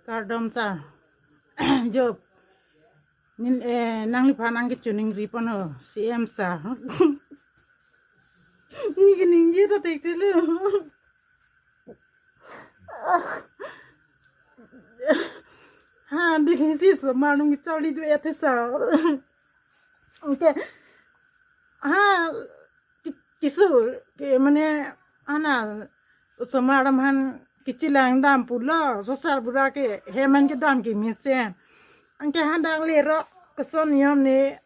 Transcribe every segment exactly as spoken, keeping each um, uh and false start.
Kardom sir. Job. Nin, eh, nangliphan nangkechoningri pon ho, C M sir. Neke ningje ta thekthe lo. Ha, Delhi si osomar nangkecharli do-et he sir. Anke, ha, ki-, keso, ke mane, ana, osomar atum aphan kechelang dam pulo, sosar bura ke, hem an kedam kemesen. Anke hadak lerok, koson niyom ne,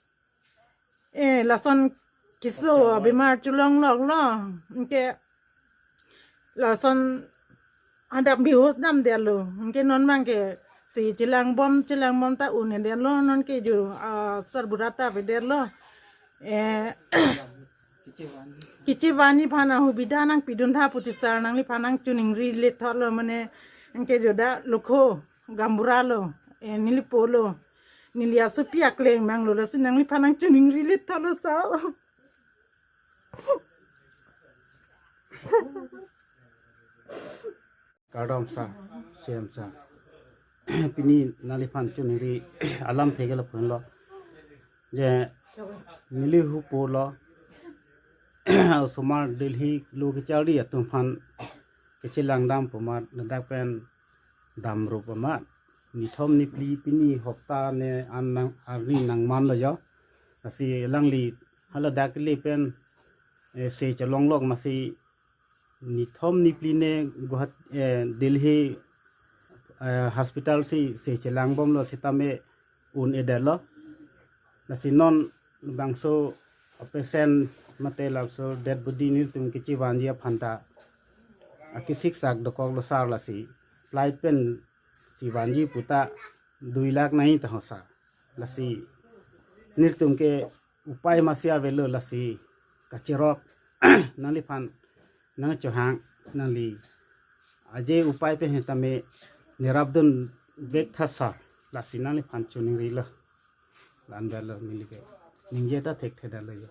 eh, lason keso abimar cholongloklo. Anke lason hadak bihos damdetlo. Anke non abang ke si chelangbom, chelangbom ta un-edetlo. Non ke jo, ah, sarbura ta avedetlo. Eh, kechevanji aphan ahubidha nangpidun tha pu ti sir, nangliphan nangchoningri lethotlo mane. Anke jo dak lokho, gaonbura lo, eh, neli po lo. Neli asopi akleng abang lo, lasi nangliphan nangchoningri lethotlo sir. Kardom sir, C M sir. Pini nangliphan choningri alamthe ke lapu henlo. Je neli hupo lo. Osomar Delhi lo kecharli atum aphan kechelang dam pu amat, ladak pen damrup amat. Nithom niphli pini hopta ne an nang, arni nangmanlo jo. Lasi alangli haladak kele pen, eh, se cholonglok masi nithom niphli ne Guwahati, eh, Delhi, eh, hospital si se chelangbomlo sitame un-edetlo. Lasi non bangso patient mate labangso dead body nelitum kechevanji aphan ta akisik sak dokoklo sir, lasi flight pen chevanji pu ta dui lakh nangji ta ho sir. Lasi nelitum ke upai masi avelo, lasi kachirok nangliphan nangchohang, nangli aje upai pen sitame nerapdun vek tha sir, lasi nangliphan choningrilo. La-an avelo, neli ke ningje ta thekthedetlo jo.